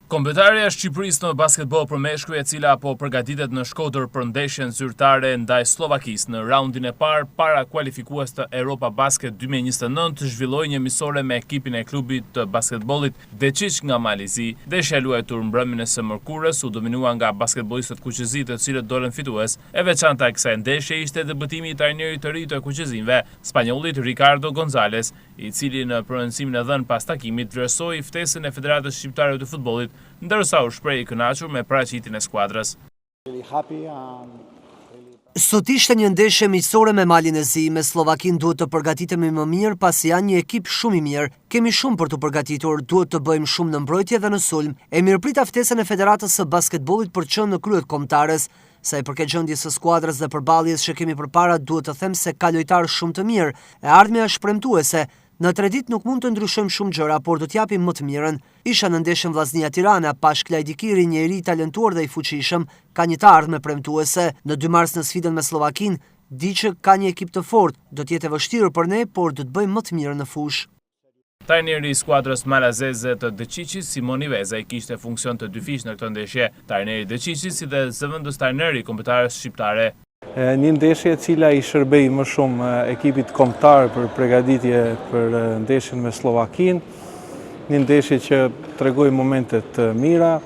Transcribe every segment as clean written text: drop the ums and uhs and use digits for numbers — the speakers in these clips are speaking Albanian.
Kombëtarja e Shqipërisë në basketboll për meshkuj e cila po përgatitet në Shkodër për ndeshjen zyrtare ndaj Sllovakisë në raundin e parë parakualifikues të Europa Basket 2029 zhvilloi një miqësore me ekipin e klubit të basketbollit Deçiq nga Mali i Zi. Ndeshja e luajtur mbrëmjen e së mërkurës u dominua nga basketbollistët kuqezi të cilët dolën fitues. E veçanta e kësaj ndeshje ishte debutimi i trajnerit të ri të kuqezinjve, spanjollit Ricardo Gonzalez, i cili në prononcimin e dhënë pas takimit vlerësoi ftesën e Federatës Shqiptare të Futbollit, ndërsa u shpreh i kënaqur me paraqitjen e skuadrës. Sot ishte një ndeshje miqësore me Malin e Zi, me Sllovakinë duhet të përgatitemi më mirë pasi janë një ekip shumë i mirë. Kemi shumë për t'u përgatitur, duhet të bëjmë shumë në mbrojtje dhe në sulm. E mirëprita ftesën e Federatës së Basketbollit për të qenë në krye të kombëtares. Sa i përket gjendjes së skuadrës dhe përballjes që kemi përpara, duhet të them se ka lojtarë shumë të mirë. E ardhmja është premtuese. Në tre ditë nuk mund të ndryshojmë shumë gjëra, por do të japim më të mirën. Isha në ndeshjen Vllaznia-Tirana, pashë Klajdi Kirin, një i ri i talentuar dhe i fuqishëm, ka një të ardhme premtuese. Në 2 mars në sfidën me Sllovakinë, di që ka një ekip të fortë, do të jetë e vështirë për ne, por do të bëjmë më të mirën në fushë. Trajneri i skuadrës malazeze të Deçiqit, Simon Ivezaj, kishte funksion të dyfishtë në këtë ndeshje. Trajneri i Deçiqit si dhe zëvendës trajneri i kombëtares shqiptare. Një ndeshje e cila i shërbej më shumë ekipit kombëtar për pregaditje për ndeshjen me Sllovakinë, një ndeshje që tregoi momente të mira,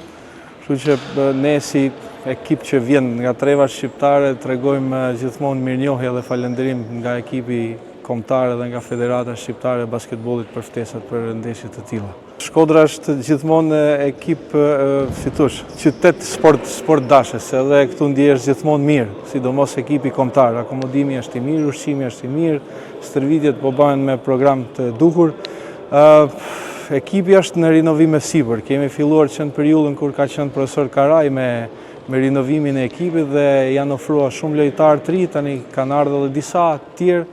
kështu që ne si ekip që vjen nga trevat shqiptare tregojmë gjithmonë mirënjohje dhe falënderim nga ekipi kombëtar dhe nga Federata Shqiptare e Basketbollit për ftesat për ndeshje të tilla. Shkodra është gjithmonë ekip si thush, qytet sport sportdashës, edhe këtu ndihesh gjithmonë mirë, sidomos ekipi kombëtar. Akomodimi është i mirë, ushqimi është i mirë, stërvitjet po bëhen me program të duhur. Ekipi është në rinovim e sipër. Kemi filluar që në periudhën kur ka qenë profesor Karaj me me rinovimin e ekipit dhe janë ofruar shumë lojtarë të ri, tani kanë ardhur edhe disa të tjerë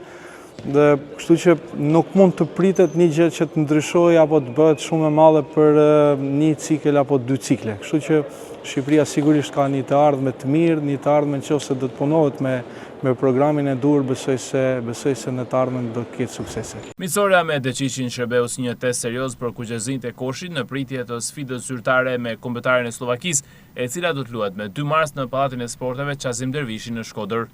dhe kështu që nuk mund të pritet një gjë që të ndryshojë apo të bëhet shumë e madhe për një cikël apo dy cikle. Kështu që Shqipëria sigurisht ka një të ardhme të mirë, një të ardhme në qoftë se do të punohet me me programin e duhur, besoj se besoj se në të ardhmen do të ketë suksese. Miqësorja me Deçiqin shërbeu si një test serioz për kuqezinjtë e koshit në pritje të sfidës zyrtare me kombëtaren e Sllovakisë, e cila do të luhet me 2 mars në Pallatin e Sporteve Qazim Dervishi në Shkodër.